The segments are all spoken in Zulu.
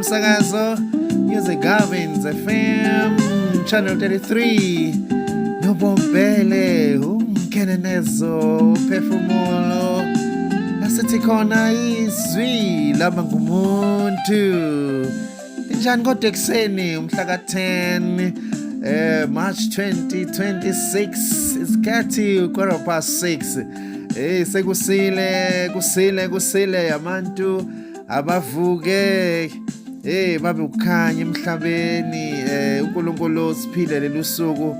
Umsakazo Music Gavins FM Channel 33 noBombele umkhenenezo uphefumulo nasithi khona izwi laba ngumuntu. Njani kodwa ekuseni umhla ka-10 March 2026, isikhathi 6:15. Hey, sekusile, kusile, kusile, abantu abavuke. Hey, babe ukukhanya emhlabeni. uNkulunkulu siphile lelu suku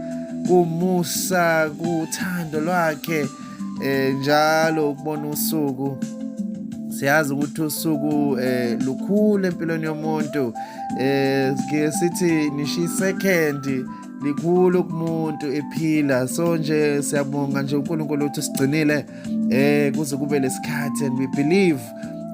kumusa, kuthando lwakhe, njalo ukubona usuku. Siyazi ukuthi usuku lukhulu empilweni yomuntu. Ke sithi nisho second likhulu kumuntu ephila. So nje siyabonga nje uNkulunkulu ukuthi sigcinile kuze kube lesikhathi, and we believe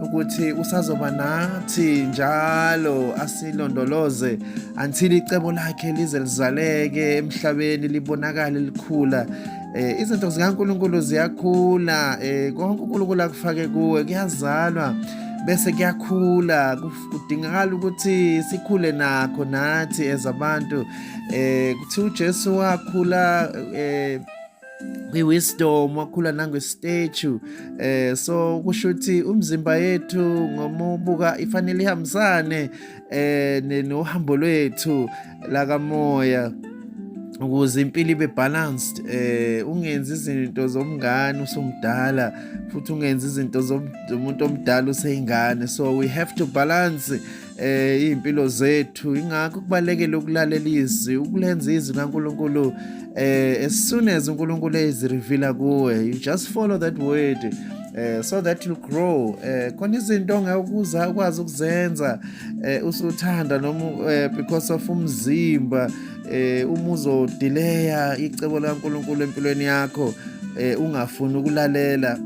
ukuthi usazoba nathi njalo, asilondoloze until icebo lakhe lize lizaleke emhlabeni, libonakale likhula. Izinto zikaNkulunkulu ziyakhula. Konke uNkulunkulu akufake kuwe kuyazalwa bese kuyakhula. Kudingakala ukuthi sikhule nakho nathi as abantu. Kuthi uJesu wakhula kwi-wisdom, wakhula nange-statue. So kusho ukuthi umzimba yethu ngoma ubuka ifanele ihambisane nohambo lwethu lakamoya ukuze impilo ibe balanced. Ungenzi izinto zomngane usumdala, futhi ungenzi izinto zomuntu omdala useyingane. So we have to balance izimpilo zethu. Ingakho kubalekile ukulalela izwi, ukulenza izwi kaNkuluNkulu. As soon as uNkulunkulu ezireveala kuwe, you just follow that word so that you grow. Khona izinto ongeke ukwazi ukuzenza usuthanda noma because of umzimba, uma uzodelaya icebo laNkulunkulu empilweni yakho, ungafuni ukulalela,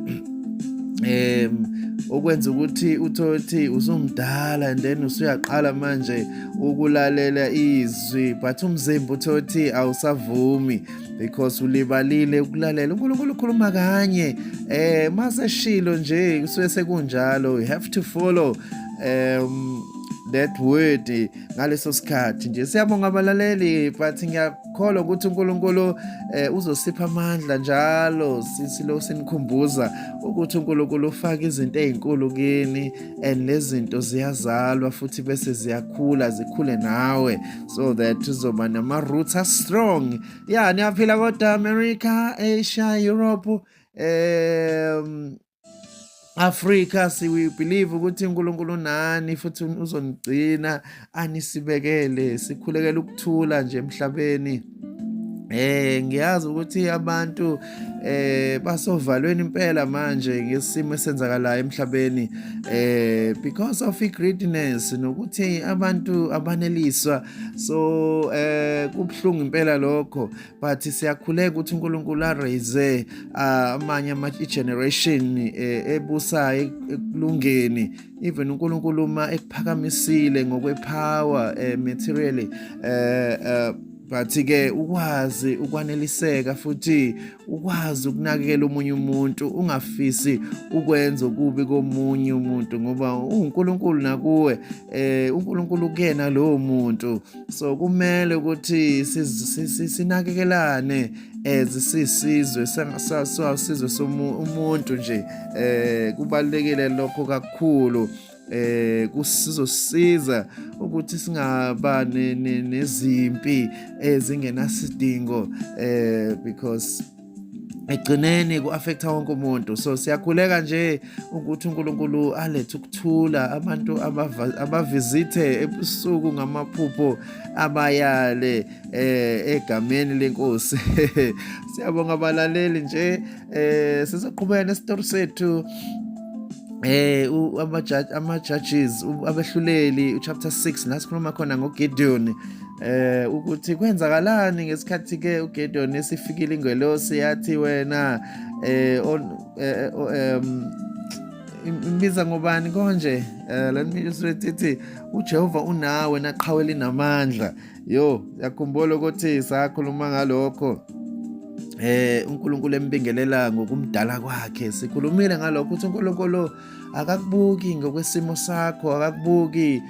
okwenza ukuthi uthothi usumdala and then usuyaqala manje ukulalela izwi, but umzimba uthothi awusavumi because ulibalile ukulalela. uNkulunkulu ukhuluma kanye, mase shilo nje kusuke sekunjalo. You have to follow that word ngaleso sikhathi nje. Siyabonga abalaleli, but ngiyakholwa ukuthi uNkulunkulu uzosipha amandla njalo. Silo sinikhumbuza ukuthi uNkulunkulu ufaka izinto ezinkulu kini, and lezi zinto ziyazalwa futhi bese ziyakhula, zikhule nawe, so that uzoba nama roots are strong. Yeah, niyaphila kodwa? America, Asia, Europe, Africa, si we believe ukuthi uNkulunkulu nani futhi uzonigcina, anisibekele. Sikhulekela ukuthula nje emhlabeni. Ngiyazi ukuthi abantu basovalweni impela manje ngesimo esenzakalayo emhlabeni, because of greediness nokuthi abantu abaneliswa. So kubhlungu impela lokho, but siyakhuleka ukuthi uNkulunkulu araise amanye ama generation ebusayo ekulungeni. Even uNkulunkulu uma ekuphakamisile ngokwepower materially, but ke ukwazi ukwaneliseka futhi ukwazi ukunakekela omunye umuntu, ungafisi ukwenza okubi komunye umuntu, ngoba uNkulunkulu nakuwe, uNkulunkulu kuyena lowo muntu. So kumele ukuthi sinakekelane as sisizwe, sisizwe somuntu nje. Kubalekile lokho kakhulu. Kusizosiza ukuthi singaba nezimpi ezingenasidingo, because egcineni ku-affecta wonke umuntu. So siyakhuleka nje ukuthi uNkulunkulu alethe ukuthula, abantu abavisithe ebusuku ngamaphupho, abayale egameni lenkosi. Siyabonga abalaleli nje. Sizoqhubeka nesitori sethu, ama judges, abehluleli, chapter 6, la sikhuluma khona ngoGideon, ukuthi kwenzakalani ngesikhathi ke uGideon esifikile, ingelosi yathi wena on imbiza ngobani konje? Let me just read. Ithi uJehova unawe, naqhawe linamandla. Yo, yakhumbula ukuthi sakhuluma ngalokho, uNkulunkulu embingelela ngokumdala kwakhe. Sikhulumile ngalokho ukuthi uNkulunkulu Akakubuki ngokwesimo sakho, akakubuki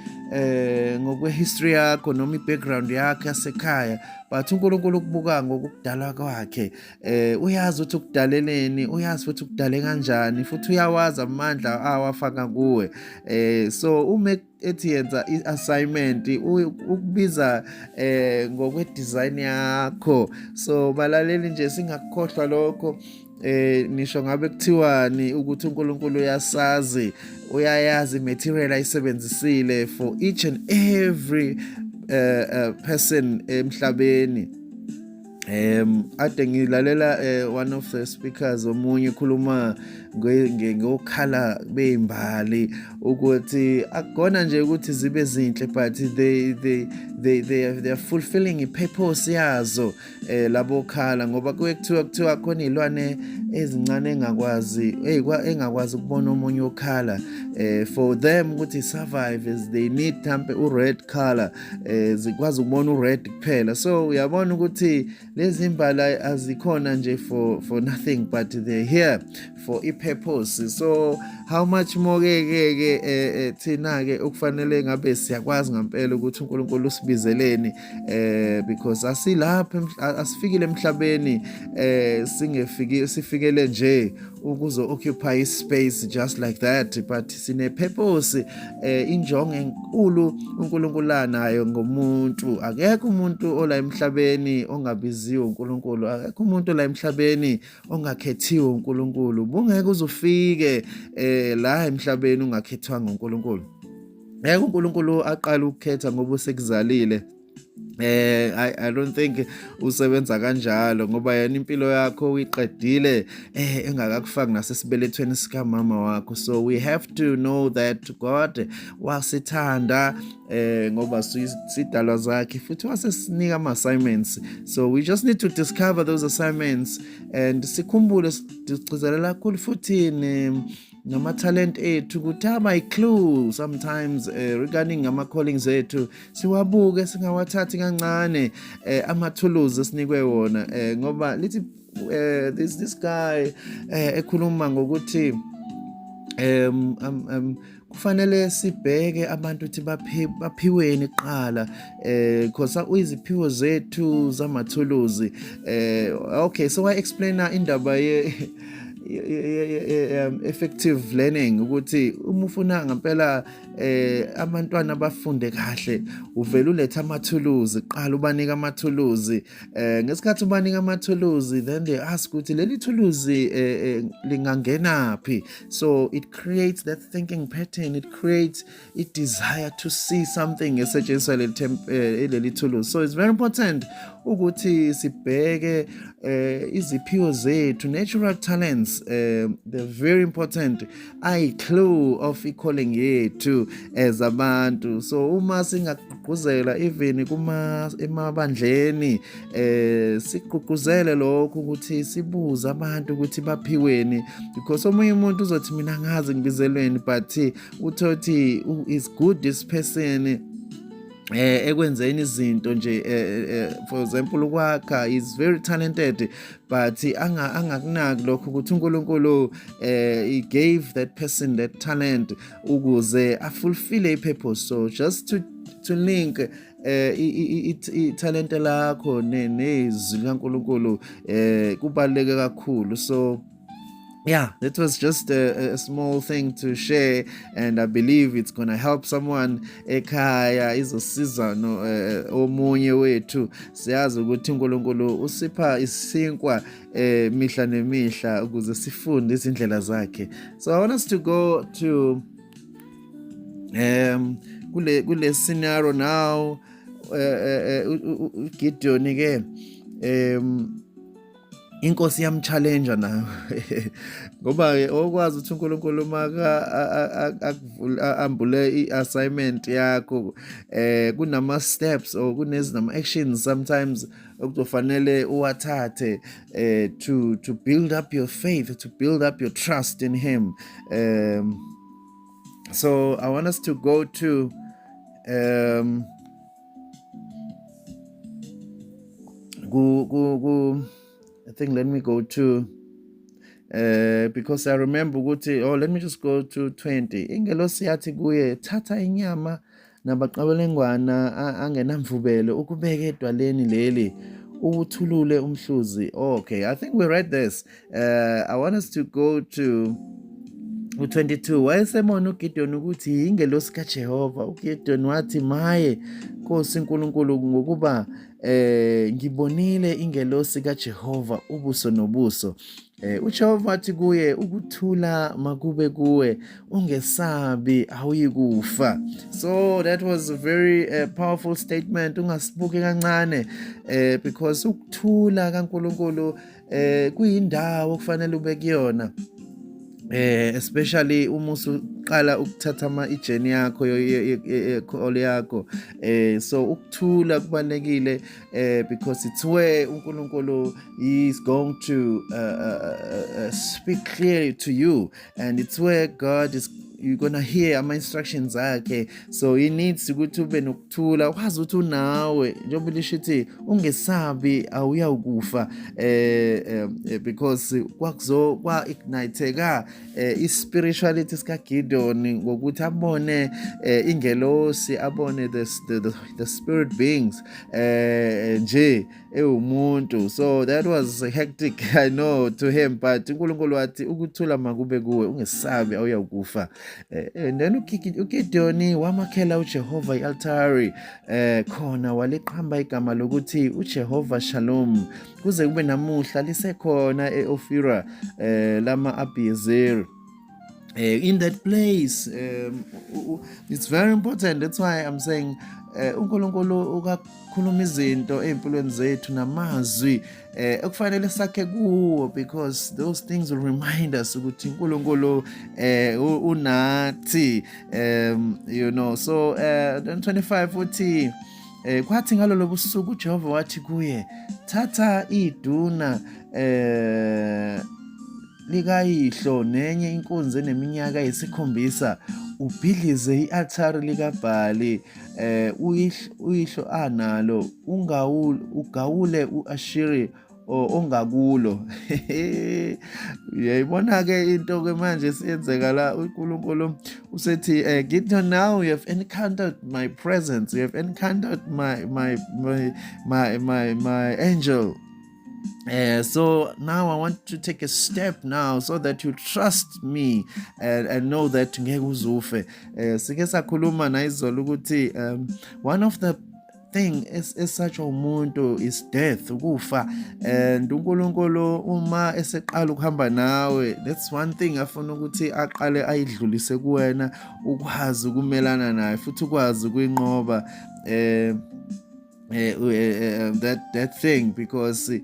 ngokwehistory yakho noma i-background yakho yasekhaya, but uNkulunkulu ukubuka ngokukudalwa kwakhe. Uyazi ukuthi ukudaleleni, uyazi futhi ukudale kanjani, futhi uyawazi amandla awafaka kuwe. So uma ethi yenza i-assignment, ukubiza ngokwe-design yakho. So balaleli nje, singakukhohlwa lokho, nisho ngabe kuthiwani, ukuthi uNkulunkulu uyasazi, uyayazi material ayisebenzisile for each and every person emhlabeni. Ade ngilalela one of the speakers, omunye ekhuluma ngokhala beyimbali, ukuthi akukona nje ukuthi zibe zinhle, but they are fulfilling i-purpose yazo labo khala, ngoba kuye kuthiwa khona izilwane ezincane engakwazi engakwazi ukubona omunye okhala. For them ukuthi survive is they need mhlambe u-red color, zikwazi ukubona u-red kuphela. So uyabona ukuthi lezi imbala azikhona nje for nothing, but they're here for i-purpose. So how much more ke thina ke okufanele ngabe siyakwazi ngempela ukuthi uNkulunkulu usibizeleni, because asilapha, asifikile emhlabeni singefiki, sifikele nje ukuzo occupy space just like that, but sine purpose, injongo enkulu uNkulunkulu anayo ngomuntu. Akekho umuntu ola emhlabeni ongabiziwe uNkulunkulu, akekho umuntu ola emhlabeni ongakhethiwe uNkulunkulu. Bungeke uzufike la emhlabeni ungakhethwanga uNkulunkulu. Ngeke uNkulunkulu aqale ukukhetha ngoba usekuzalile. I don't think usebenza kanjalo, ngoba yena impilo yakho uyiqedile engakakufaki nasesibelethweni sika mama wakho. So we have to know that God wasithanda ngoba sidalwa zakhe, futhi wasesinika ama assignments. So we just need to discover those assignments and sikhumbule, sigcizelela kakhulu futhi nama-talent ethu, ukuthi aba yi-clue sometimes regarding ama-callings ethu. Siwabuke, singawathathi kancane amathuluzi esinikwe wona, ngoba lithi this guy ekhuluma ngokuthi kufanele sibheke abantu ukuthi baphiweni kuqala, because iziphiwo zethu zamathuluzi. Okay, so I explain indaba ye effective learning, ukuthi uma ufuna ngempela abantwana bafunde kahle, uvela uletha amathuluzi qala, ubanika amathuluzi. Ngesikhathi ubanika amathuluzi, then they ask ukuthi leli thuluzi lingangena phi. So it creates that thinking pattern, it creates a desire to see something esetshenziswa leli thuluzi. So it's very important ukuthi sibheke iziphiwo zethu, natural talents. They're very important, ayi-clue of i-calling yethu as abantu. So uma singagqugquzela even kuma emabandleni, sigqugquzele lokho ukuthi sibuze abantu ukuthi baphiweni, because omunye umuntu uzothi, "Mina ngazi ngibizelweni," but uthothi is good this person ekwenzeni izinto nje, for example ukwakha, is very talented, but angakunaki lokho ukuthi uNkulunkulu he gave that person that talent ukuze afulfill a purpose. So just to link italente lakho nezwi likaNkulunkulu kubaluleke kakhulu. So yeah, that was just a small thing to share, and I believe it's gonna help someone ekhaya, izosiza no omunye wethu. Siyazi ukuthi uNkulunkulu usipha isinkwa mihla nemihla ukuze sifunde izindlela zakhe. So I want us to go to kule scenario now. Gideon ke, inkosi yamchallenge nayo, ngoba ke okwazi ukuthi uNkulunkulu maka ambule i-assignment yakho, kunama steps or kunezinama actions sometimes okuzofanele uwathathe to build up your faith, to build up your trust in him. So I want us to go to ku ku ku I think let me go to Because I remember ukuthi, oh, let me just go to 20. Ingelosi yathi kuye, thatha inyama nabaqabelengwana angenamvubelo ukubeke edwaleni leli uwuthulule umhluzi. Okay, I think we read this. I want us to go to u-22. Wayesemona uGideon ukuthi yingelosi kaJehova. UGideon wathi, maye Nkosi uNkulunkulu, ngokuba ngibonile ingelosi kaJehova ubuso nobuso. UJehova wathi kuye, ukuthula makube kuwe, ungesabi, awuyikufa. So that was a very powerful statement. Ungasibuki kancane, because ukuthula kaNkulunkulu kuyindawo okufanele ube kuyona, especially uma usuqala ukuthatha ama i-journey yakho call yakho. So ukuthula kubalekile, because it's where uNkulunkulu is going to speak clearly to you, and it's where God is, you're gonna hear ama-instructions akhe. So he needs ukuthi ube nokuthula, wazi ukuthi unawe, njengoba lisho ukuthi ungesabi, awuyawukufa, because kwakuzo kwa-igniteka i-spirituality sikaGideon ngokuthi abone ingelosi, abone the spirit beings nje ewumuntu. So that was hectic, I know, to him, but uNkulunkulu wathi, ukuthula makube kuwe, ungesabi, awuyawukufa. And then uGideon wamakhela uJehova i-altari khona, waliqamba igama lokuthi uJehova Shalom. Kuze kube namuhla lisekhona eOfira lama Abiezeri. In that place, it's very important. That's why I'm saying uNkulunkulu ukakhuluma izinto ey'mpilweni zethu namazwi okufanele sakhe kuwo, because those things will remind us ukuthi uNkulunkulu unathi. So then 25 uthi, kwathi ngalolo busuku uJehova wathi kuye, thatha iduna likayihlo nenye inkunzi eneminyaka eyisikhombisa, ubhidlize i-altare likaBhali uyihlo analo, ungawul ugawule uAshiri ongakulo. Uyayibona ke into ke manje siyenzeka la. uNkulunkulu usethi, Gideon, now you have encountered my presence, you have encountered my angel. So now I want to take a step now so that you trust me and know that ngeke uzufe. Sike sakhuluma nayizolo ukuthi one of the thing esatshwa umuntu is death, ukufa, and uNkulunkulu uma eseqala ukuhamba nawe, that's one thing afuna ukuthi aqale ayidlulise kuwena, ukwazi ukumelana naye futhi ukwazi ukuyinqoba that thing, because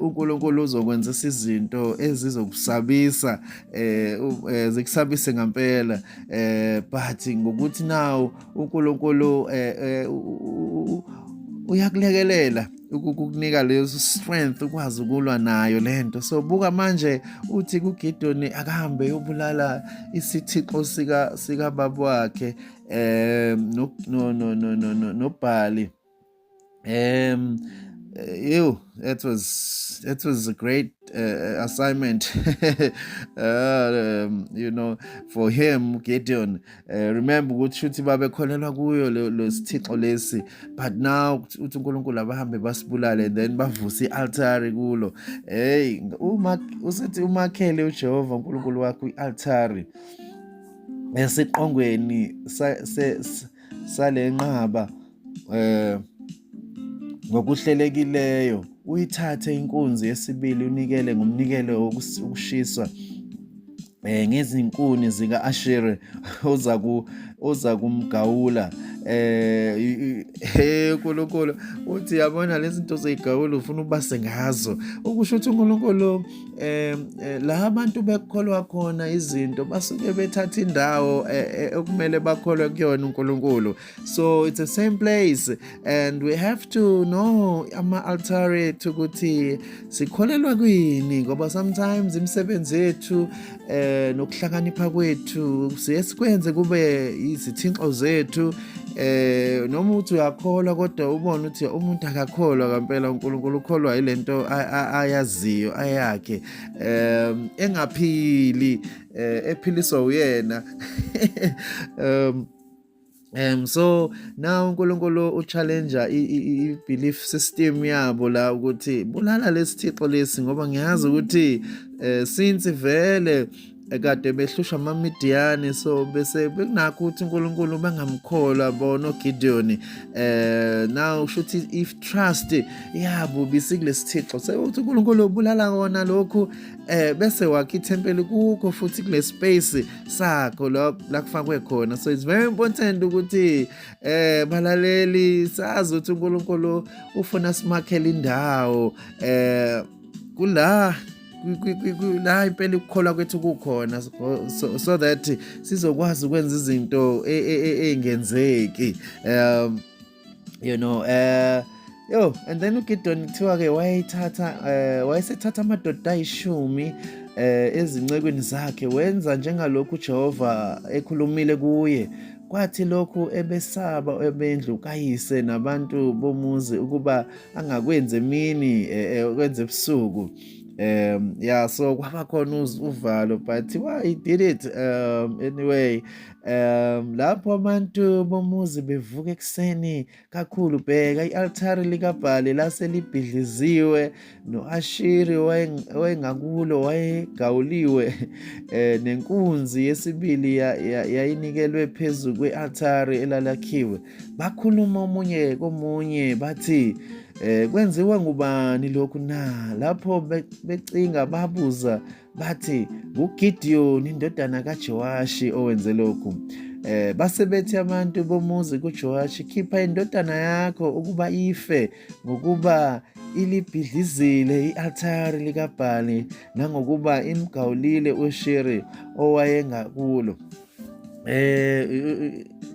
uNkulunkulu uzokwenzisa izinto ezizokusabisa, zikusabise ngempela, but ngokuthi now uNkulunkulu uyakulekelela ukukunika leyo strength ukwazi ukulwa nayo lento. So buka manje, uthi kuGideon akahambe yobulala isithixo sika baba wakhe no no no no no noBhali. Ew, that was a great assignment for him, Gideon. Remember ukuthi shuthi babekholelwa kuyo lo sithixo lesi, but now uthi uNkulunkulu abahambe basibulale and then bavuse i-altari kulo. Hey, uma usethi umakhele uJehova uNkulunkulu wakho i-altari esiqongweni salenqaba ngokuhlelekileyo, uyithathe inkunzi yesibili, unikele ngomnikelo wokushiswa ngezinkuni zika-Ashere oza kumgawula. He, uNkulunkulu uthi, yabona lezi zinto zeyigawula ufuna ubase ngazo, ukusho ukuthi uNkulunkulu la abantu bekholwa khona izinto basuke bethatha indawo okumele bakholwe kuyona uNkulunkulu. So it's the same place, and we have to know ama-altar ethu ukuthi sikholelwa kwini, ngoba sometimes imisebenzi yethu nokuhlakanipha kwethu siye sikwenze kube izithinxo zethu, noma uthi uyakholwa kodwa ubone ukuthi umuntu akakholwa kampela uNkulunkulu, ukholwa yilento ayaziyo ayakhe, engaphili, ephiliswa uyena. So now uNkulunkulu uchallenge i-belief system yabo la ukuthi bulala lesithixo lesi, ngoba ngiyazi ukuthi since vele kade behlushwa amaMidiyani, so bese bekunakho ukuthi uNkulunkulu bangamkholwa bona oGideon. Now shuthi if trust yabo bisikulesithixo, sekuthi uNkulunkulu ubulala kona lokhu, bese wakha ithempeli kukho futhi kule space sakho la kufakwe khona. So it's very important ukuthi balaleli sazi ukuthi uNkulunkulu ufuna simakhele indawo kula la impela ukukholwa kwethu kukhona, so that sizokwazi ukwenza izinto ey'ngenzeki. You know eh yo and then uGideon kuthiwa ke wayethatha wayesethatha amadoda ayishumi ezincekweni zakhe, wenza njengalokhu uJehova ekhulumile kuye. Kwathi lokhu ebesaba ebendlu kayise nabantu bomuzi ukuba angakwenzi emini, kwenze ebusuku. Yeah, so kwaba khona uvalo, but why he did it. Anyway, lapho abantu bomuzi bevuka ekuseni kakhulu, bheka, i-altare likaBhali lase libhidliziwe, no-Asheri wayengakulo wayegawuliwe, nenkunzi yesibili yayinikelwe phezu kwe-altare elalakhiwe. Bakhuluma omunye komunye bathi, "Kwenziwa ngubani lokhu na?" Lapho becinga babuza bathi, "NguGidiyoni indodana kaJowashi owenze lokhu." Base bethi abantu bomuzi kuJowashi, "Khipha indodana yakho ukuba ife, ngokuba ilibhidlizile i-altare likaBhali nangokuba imgawulile uShiri owayengakulo."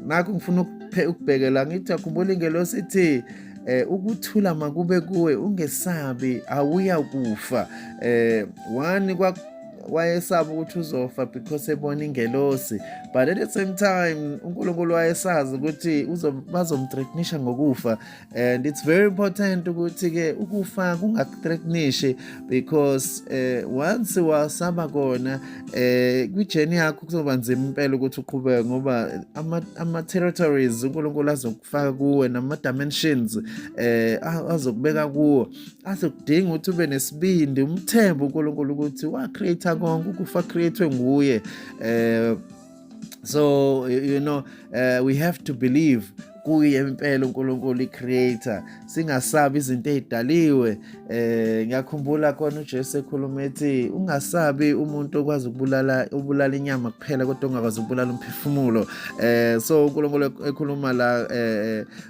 Nakho ngifuna ukubhekela, ngithi akhumbula ingelosi ithi, "Ukuthula makube kuwe, ungesabi, awuya kufa." One kwa wayesaba ukuthi uzofa because ebona ingelosi, but at the same time uNkulunkulu wayesazi ukuthi bazomthreatenisha ngokufa, and it's very important ukuthi ke ukufa kungakuthreatenishe, because once wasaba kona, kwi-journey yakho kuzoba nzima impela ukuthi uqhubeke, ngoba ama territories uNkulunkulu azokufaka kuwe nama dimensions azokubeka kuwo azokudinga ukuthi ube nesibindi, umthembe uNkulunkulu ukuthi wa create konke, ukufa create nguye. So we have to believe kuye impela uNkulunkulu i-creator, singasabi izinto ezidaliwe. Ngiyakhumbula khona uJesu ekhuluma ethi ungasabi umuntu okwazi ukubulala, ubulala inyama kuphela, kodwa ongakwazi ukubulala umphefumulo. So uNkulunkulu ekhuluma la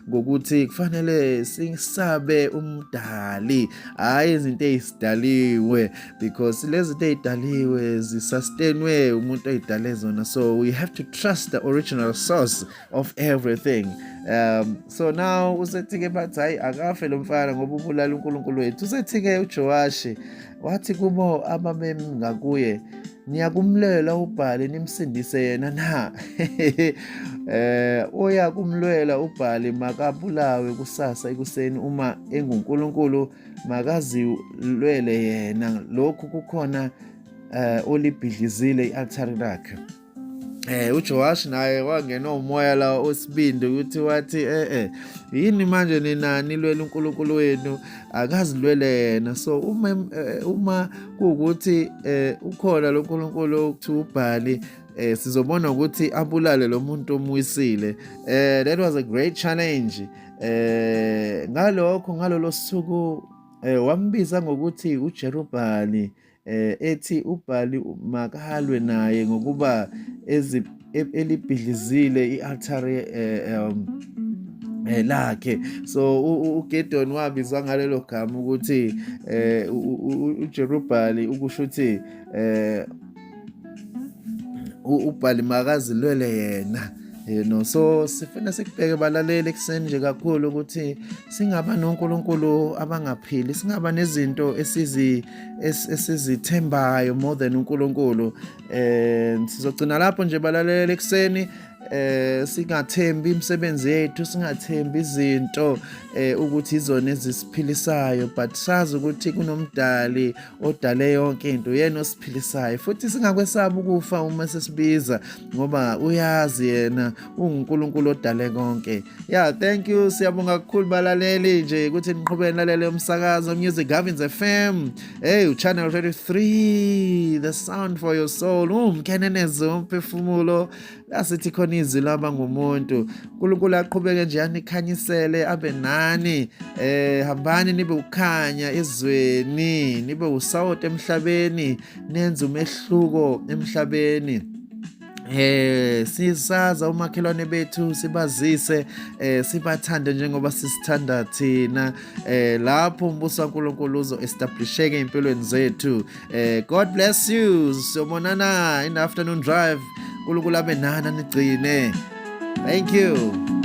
ngokuthi kufanele sisabe umdali, hayi izinto ezidaliwe, because lezi zinto ezidaliwe zisustainwe umuntu oyidale zona. So we have to trust the original source of everything. So now usethi-ke bathi, "Hayi, akafe lo mfana ngoba ubulala uNkulunkulu wethu." Usethi-ke uJowashi wathi kubo ababemngakuye, "Niyakumlwela uBhali nimsindise yena na? Oya kumlwela uBhali makabulawe kusasa ekuseni. Uma enguNkulunkulu, makazilwele yena, lokhu kukhona olibhidlizile i-altare lakhe." UJoash naye wangena umoya la osibindi ukuthi wathi, "Yini manje nina nilwela uNkulunkulu wenu? Akazilwele yena. So uma kuwukuthi ukhona lo nkulunkulu okuthiwa uBhali, sizobona ukuthi abulale lo muntu omwisile." That was a great challenge. Ngalokho ngalolo suku wambiza ngokuthi uJerubhali, ethi uBhali makalwe naye ngokuba elibhidlizile i-altare lakhe. So uGideon wabizwa ngalelo gama ukuthi uJerubhali, ukusho ukuthi uBhali makazilwele yena. So sifuna sikubheke, balaleli, ekuseni nje kakhulu ukuthi singaba noNkulunkulu abangaphili, singaba nezinto esizithembayo more than uNkulunkulu. Sizogcina lapho nje, balaleli, ekuseni. Singathembi imisebenzi yethu, singathembi izinto ukuthi izona ezisiphilisayo, but sazi ukuthi kunomdali odale yonke into, uyena osiphilisayo. Futhi singakwesabi ukufa uma sesibiza, ngoba uyazi yena unguNkulunkulu odale konke. Yeah, thank you, siyabonga kakhulu balaleli nje ukuthi niqhubeke nilalele umsakazo Music Gavins FM. Hey, channel 33, the sound for your soul. Umkhenenezo umphefumulo, lasithi khona izwi laba ngumuntu. uNkulunkulu aqhubeke nje anikhanyisele, abe nani. Hambani nibe ukukhanya ezweni, nibe usawoti emhlabeni, nenze umehluko emhlabeni. Sisaza umakhelwane bethu, sibazise, sibathande njengoba sisithanda thina. Lapho umbuso kaNkulunkulu uzo establisheke empilweni zethu. God bless you. Siyobonana in the afternoon drive. uNkulunkulu abe nani, anigcine. Thank you.